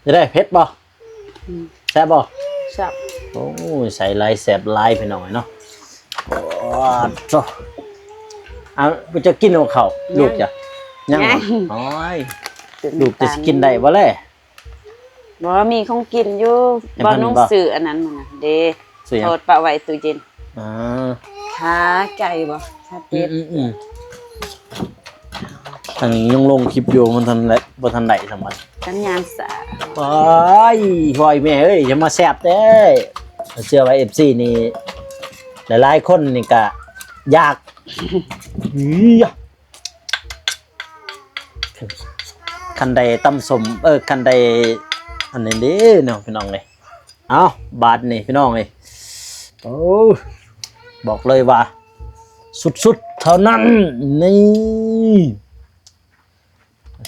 ຈະໄດ້ເຜັດບໍ່? ອືມ ແຊບບໍ່? ແຊບ. ໂອ້ຍ ໃສ່ຫຼາຍແຊບຫຼາຍ ພີ່ນ້ອງເອີຍເນາະ. ໂອ້ ໂທ້ ເອົາ ບໍ່ຈະກິນບໍ່ເຂົ້າ ຍັງ ລູກຈະ ຍັງບໍ່? ຍັງ ໂອ້ຍ ເປັນ ລູກຈະຊິກິນໄດ້ບໍ່ແລະ? ບໍ່ ມີຂອງກິນຢູ່ ໃຫ້ ບ່ອນ ເພິ່ນ ນ້ອງ ບໍ່ ຊື້ອັນນັ້ນນະເດ້ ຊື້ຫຍັງ? ທອດປະໄວ້ຕູ້ເຢັນ. ອ່າ ຂາໄກ່ບໍ່? ຂາເປັດ. ອືມໆໆ ອັນນີ້ຍັງລົງຄລິບຢູ່ ມັນທັນໄດ້ ບໍ່ທັນໄດ້ສຳບັດ ສັນຍານສາ. ໂອ້ຍ ໂອ້ຍ ແມ່ເອີຍ ຢ່າມາແຊບເດ້. ເຊື່ອວ່າເອັຟຊີນີ້ ຫຼາຍໆຄົນນີ້ກະຢາກ ອີ ຄັນໄດ້ຕຳສົ້ມ ເອີ ຄັນໄດ້ອັນນີ້ເດ້ເນາະ ພີ່ນ້ອງເອີຍ. ເອົາ ບາດນີ້ ພີ່ນ້ອງເອີຍ ໂອ້ ບອກເລີຍວ່າສຸດໆເທົ່ານັ້ນ. ນີ້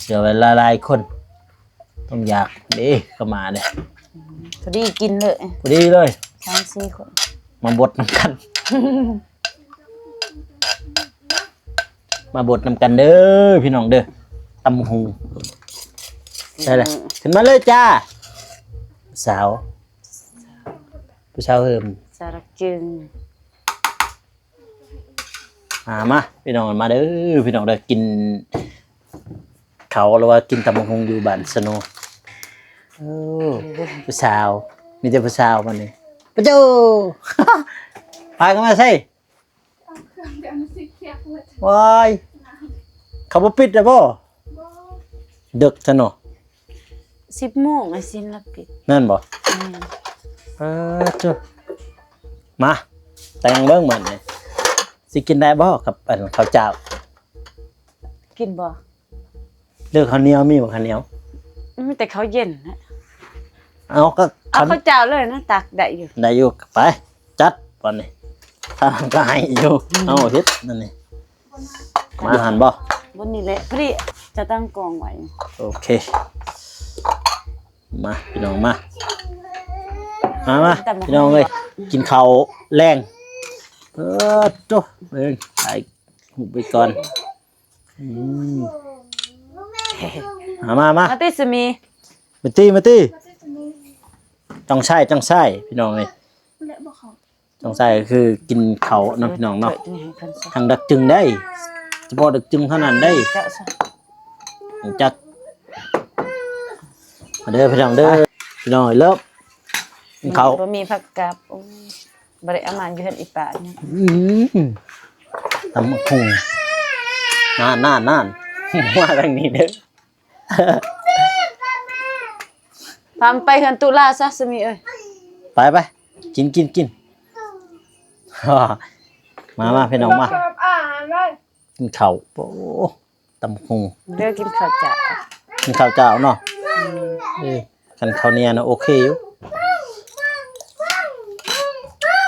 ເຊື່ອວ່າຫຼາຍໆຄົນຕ້ອງຢາກເດ້ ເຂົ້າມາເດ້ ພໍດີກິນເລີຍ ພໍດີເລີຍ ສາມສີ່ຄົນ ມາບົດນຳກັນ. ມາບົດນຳກັນເດີ ພີ່ນ້ອງເດີ ຕຳບັກຫຸ່ງ. ໃສ່ລະ ອືມ ຂຶ້ນມາເລີຍຈ້າ ສາວ ຜູ້ສາວເຮີມ ສາວລັກຈຶ່ງ. ອ່າ ມາ ພີ່ນ້ອງ ມາເດີ ພີ່ນ້ອງເດີ ກິນເຂົ້າ ຫຼືວ່າກິນຕຳບັກຫຸ່ງຢູ່ບ້ານສະໂນ. ໂອ້ ຜູ້ສາວ ມີແຕ່ຜູ້ສາວບັດນີ້ ປະໂຈ ພາກັນມາໃສ? ວ້າຍ ເຂົາບໍ່ປິດແລ້ວບໍ່? ບໍ່ ເດິກແທ້ເນາະ ສິບໂມງ ອາຊິນລະປິດ ແມ່ນບໍ່? ແມ່ນ. ເອີ ເຈົ້າ ມາ ແຕ່ງເບິ່ງບັດນີ້ ຊິກິນໄດ້ບໍ່ກັບອັນເຂົ້າຈ້າວ? ກິນບໍ່? ຫຼືເຂົ້າໜຽວ ມີບໍ່ເຂົ້າໜຽວ? ມີແຕ່ເຂົ້າເຢັນນະ. ເອົາ ກໍ ເອົາເຂົ້າຈ້າວເລີຍນະ ຕັກໄດ້ຢູ່ ໄດ້ຢູ່ ໄປ. ປານນີ້ ທາງກາຍຢູ່ ເຮົາເຮັດນັ້ນນີ້ ມາຫັ້ນບໍ່? ບົນນີ້ແຫຼະ ພໍດີຈະຕັ້ງກ້ອງໄວ້. ໂອເຄ ມາພີ່ນ້ອງ ມາ ມາ ມາ ຕຳບັກຫຸ່ງ ພີ່ນ້ອງເອີຍ ກິນເຂົ້າແລງ. ເອີ ໂຕ ເບິ່ງ ຖ່າຍຮູບໄວ້ກ່ອນ. ອືມ ມາ ມາ ມາ ມາຕິສະໝີ ມາຕິ ມາຕິ ຕ້ອງໃຊ້ ຕ້ອງໃຊ້ ພີ່ນ້ອງເອີຍ ຕ້ອງໃຊ້ ກໍຄືກິນເຂົ້າເນາະ ພີ່ນ້ອງເນາະ. ທາງດັກຈຶງໄດ້ ສະເພາະດັກຈຶງເທົ່ານັ້ນໄດ້ ຮູ້ຈັກ. ມາເດີພີ່ນ້ອງເດີ ພີ່ນ້ອງເລີບ ກິນເຂົ້າ. ບໍ່ມີຜັກກັບ ໂອ້ຍ ບໍ່ໄດ້ເອົາມາຢູ່ເຮືອນອີປ້ານີ້. ອືມ ຕຳບັກຫຸ່ງ ນັ້ນໆໆ ມາທາງນີ້ເດີ. ພາມນໄປເຮືອນຕຸລາຊະ ສະໝີເອີຍ. ໄປໆ ກິນ ກິນ ກິນ ມາ ມາ ພີ່ນ້ອງມາ ກິນເຂົ້າ. ໂອ້ ຕຳບັກຫຸ່ງເດີ ກິນເຂົ້າເຈົ້າ ກິນເຂົ້າເຈົ້າເນາະ. ເອີ ຄັນເຂົ້າໜຽວນະໂອເຄຢູ່.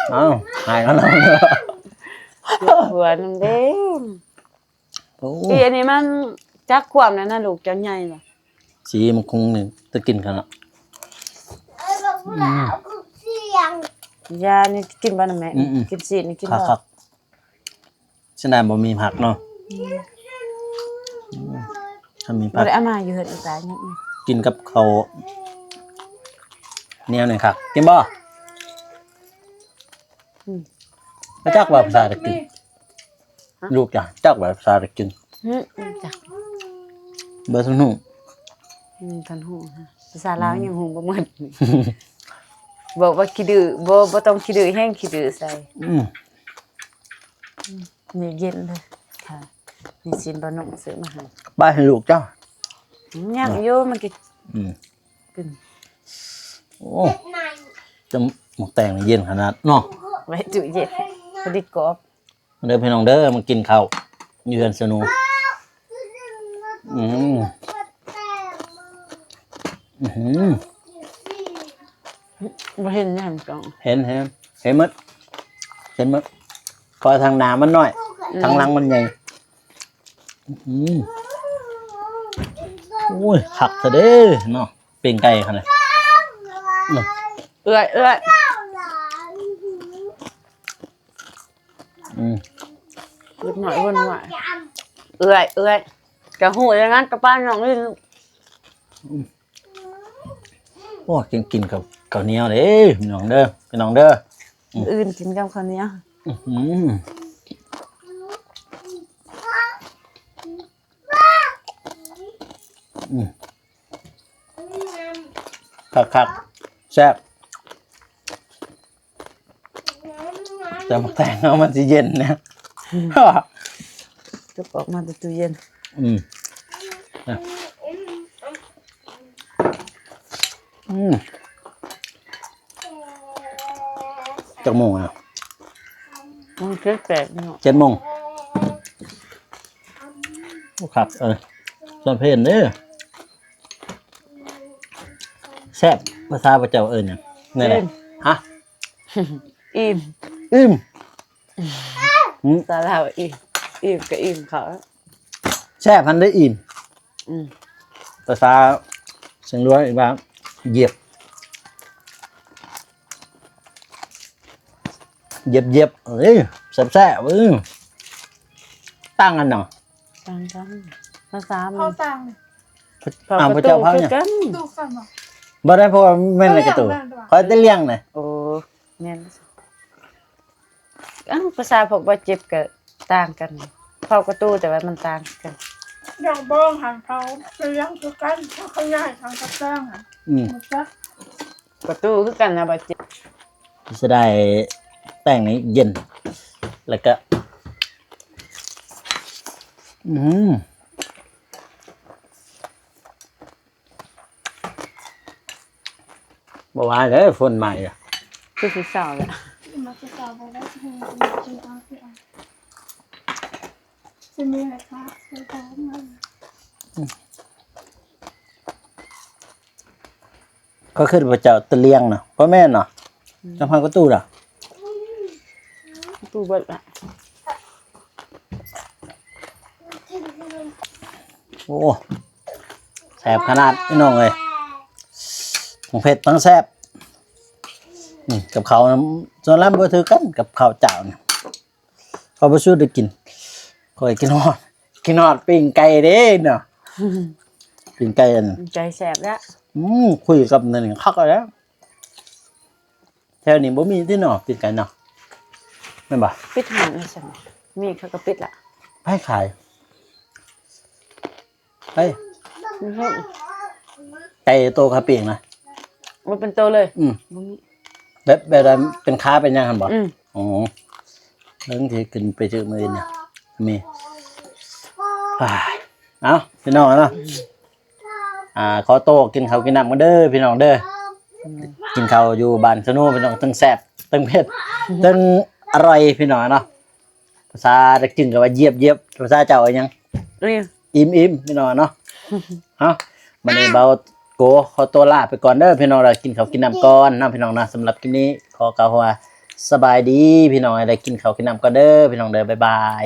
ເອົ້າ ຫາຍແລ້ວເນາະ ຫົວໜຶ່ງເດ້. ໂອ້ ອີອັນນີ້ມັນຈັກຄວາມແລ້ວນະ ລູກເຈົ້າໃຫຍ່ລະ. ສີມັນຄົງນີ້ຕະກິນຂະໜາດ. ອືມ ຢານີ້ກິນບໍ່ນະແມ່? ອືມໆ ກິນຊີ້ນນີ້ກິນບໍ່? ຄັກໆ ສະນັ້ນບໍ່ມີຜັກເນາະ. ອືມ ອືມ ຄັນມີຜັກ ບໍ່ໄດ້ເອົາມາຢູ່ເຮືອນອີກຫຼາຍ. ກິນກັບເຂົ້າໜຽວນີ້ຄັກ ກິນບໍ່? ອືມ ຮູ້ຈັກວ່າພາສາຕະກິນ? ຮະ? ລູກຈະຮູ້ຈັກວ່າພາສາຕະກິນ? ຫື ຮູ້ຈັກ ບໍ່ທັນຮູ້. ອືມ ທັນຮູ້ ພາສາລາວ ອືມ ຍັງຮູ້ບໍ່ໝົດ. ບອກວ່າຂີ້ດື້ ບໍ່ ບໍ່ຕ້ອງຂີ້ດື້ແຮງ ຂີ້ດື້ໃສ່. ອືມ ອືມ ນີ້ເຢັນເດີ ຄ່ະ ນີ້ຊີ້ນບ່າວໜຸ່ມຊື້ມາໃຫ້ ບາຍໃຫ້ລູກເຈົ້າ. ອືມ ຍັງຢູ່ ມັນກິນ ອືມ ກິນ. ໂອ້ ຈະໝາກແຕງນີ້ເຢັນຂະໜາດເນາະ ໄວ້ຕູ້ເຢັນ ພໍດີກອບ. ເດີພີ່ນ້ອງເດີ ມາກິນເຂົ້າຢູ່ເຮືອນສະໜູ. ອືມ ອືມ ບໍ່ເຫັນຫຍັງ ເຫັນ ເຫັນ ເຫັນໝົດ ເຫັນໝົດ ເພາະທາງໜ້າມັນນ້ອຍ ອືມ ທາງຫຼັງມັນໃຫຍ່. ອືມ ໂອ້ຍ ຄັກຊະເດ້ເນາະ ປີ້ງໄກ່ຂະໜາດ. ອືມ ເອື້ອຍ ເອື້ອຍ ອືມ ເດັກນ້ອຍວົນວາຍ ເອື້ອຍ ເອື້ອຍ ກະຮູ້ຢ່າງນັ້ນ ກະປ້ານ້ອງຫຼິ້ນ. ອືມ ໂອ້ ກິນ ກິນກັບເຂົ້າໜຽວເດ້ ພີ່ນ້ອງເດີ ພີ່ນ້ອງເດີ. ອືມ ມື້ອື່ນກິນກັບເຂົ້າໜຽວ. ອືມ ອືມ ຄັກໆ ແຊບ. ແຕ່ໝາກແຕງເຮົາມັນຊິເຢັນນະ ອືມ ຈົກອອກມາແຕ່ຕູ້ເຢັນ. ອືມ ອືມ ຈັກໂມງອະ? ມັນເຈັດແປດເນາະ ເຈັດໂມງ. ໂອ້ ຄັກ ເອີ ສວນເພັນເດ້. ແຊບ ພາສາພະເຈົ້າເອີ້ນຫຍັງ? ແນວໃດ? ອີ່ມ ຮະ? ອີ່ມ ອີ່ມ ຫື? ພາສາລາວອີ່ມ ອີ່ມກໍອີ່ມເຂົ້າ. ແຊບຫັ້ນໄດ້ອີ່ມ. ອືມ ພາສາຊຽງລວນວ່າຢຽບ ຢຽບໆ ເອີ ແຊບໆ ເອີ. ຕ່າງກັນເນາະ? ຕ່າງກັນ ພາສາມັນ ເຂົ້າຕ່າງ. ພະ ພະ ພະເຈົ້າພາຫຍັງ? ປະຕູຄືກັນ ປະຕູຄືກັນບໍ? ບໍ່ໄດ້ ເພາະວ່າແມ່ນໃນກະຕູ ຂ້ອຍແຕ່ລ້ຽງນະ. ໂອ້ ແມ່ນ. ເອົ້າ ພາສາພວກບາດເຈັບກໍຕ່າງກັນ ເວົ້າກະຕູ ແຕ່ວ່າມັນຕ່າງກັນ. ດອກບອງຫັ້ນເຂົາກໍລ້ຽງຄືກັນ ເຂົາຂະຫຍາຍທາງກະແຕງຫັ້ນ. ອືມ ຮູ້ຈັກ ປະຕູຄືກັນນະ ບາດເຈັບ. ຊິໄດ້ແຕງນີ້ເຢັນ ແລ້ວກະ ອືມ. ບໍ່ວ່າເດີ ຝົນໃໝ່ ຄືຊິເຊົາແລ້ວ. ຂ້ອຍຄິດວ່າເຈົ້າຕະຫຼຽງນະ ບໍ່ແມ່ນເນາະ? ອືມ ຈຳພັນກະຕູ້ນະ. ຮູ້ເບິດລະ. ໂອ້ ແຊບຂະໜາດພີ່ນ້ອງເອີຍ ທັງເຜັດທັງແຊບ. ອືມ ກັບເຂົ້ານຳສ່ວນຫຼາຍບໍ່ຖືກກັນ ກັບເຂົ້າເຈົ້ານີ້ ຂ້ອຍບໍ່ສູ້ໄດ້ກິນ. ຂ້ອຍກິນຮອດ ກິນຮອດປີ້ງໄກ່ເດ້ເນາະ ປີ້ງໄກ່ອັນ ໄກ່ແຊບແລ້ວ. ອືມ ຄຸຍກັບນັ້ນຄັກແລ້ວ. ແຖວນີ້ບໍ່ມີຕິເນາະ ປີ້ງໄກ່ເນາະ ແມ່ນບໍ່? ປິດຮ້ານແລ້ວຊັ້ນ ມີເຂົາກໍປິດລະ. ໃຜຂາຍ? ໃຜ? ໄກ່ໂຕຂາປີ້ງນະ ບໍ່ເປັນໂຕເລີຍ. ອືມ ບໍ່ມີ ແບບ ແບບໃດ ເປັນຂາເປັນຫຍັງຫັ້ນບໍ່? ອືມ ອໍ ເບິ່ງຊິຂຶ້ນໄປຊື້ມື້ອື່ນນະ ມີ. ເອົ້າ ພີ່ນ້ອງເນາະ ອ່າ ຂໍໂຕກິນເຂົ້າກິນນ້ຳກັນເດີພີ່ນ້ອງເດີ. ອືມ ກິນເຂົ້າຢູ່ບ້ານສະໂນພີ່ນ້ອງ ທັງແຊບ ທັງເຜັດ ທັງອະຮ່ອຍພີ່ນ້ອງເນາະ. ພາສາຈັກຈຶ່ງກໍວ່າຢຽບໆ ພາສາເຈົ້າວ່າຫຍັງ? ອີ່ມ ອີ່ມໆ ພີ່ນ້ອງເນາະ. ເອົ້າ ບັດນີ້ເບົາໂກຂໍຕົວລາໄປກ່ອນເດີພີ່ນ້ອງເດີ ກິນເຂົ້າກິນນ້ຳກ່ອນເນາະພີ່ນ້ອງເນາະ. ສຳລັບຄລິບນີ້ຂໍກ່າວຄຳວ່າສະບາຍດີພີ່ນ້ອງເອີຍ ໄດ້ກິນເຂົ້າກິນນ້ຳກ່ອນເດີພີ່ນ້ອງເດີ ບາຍບາຍ.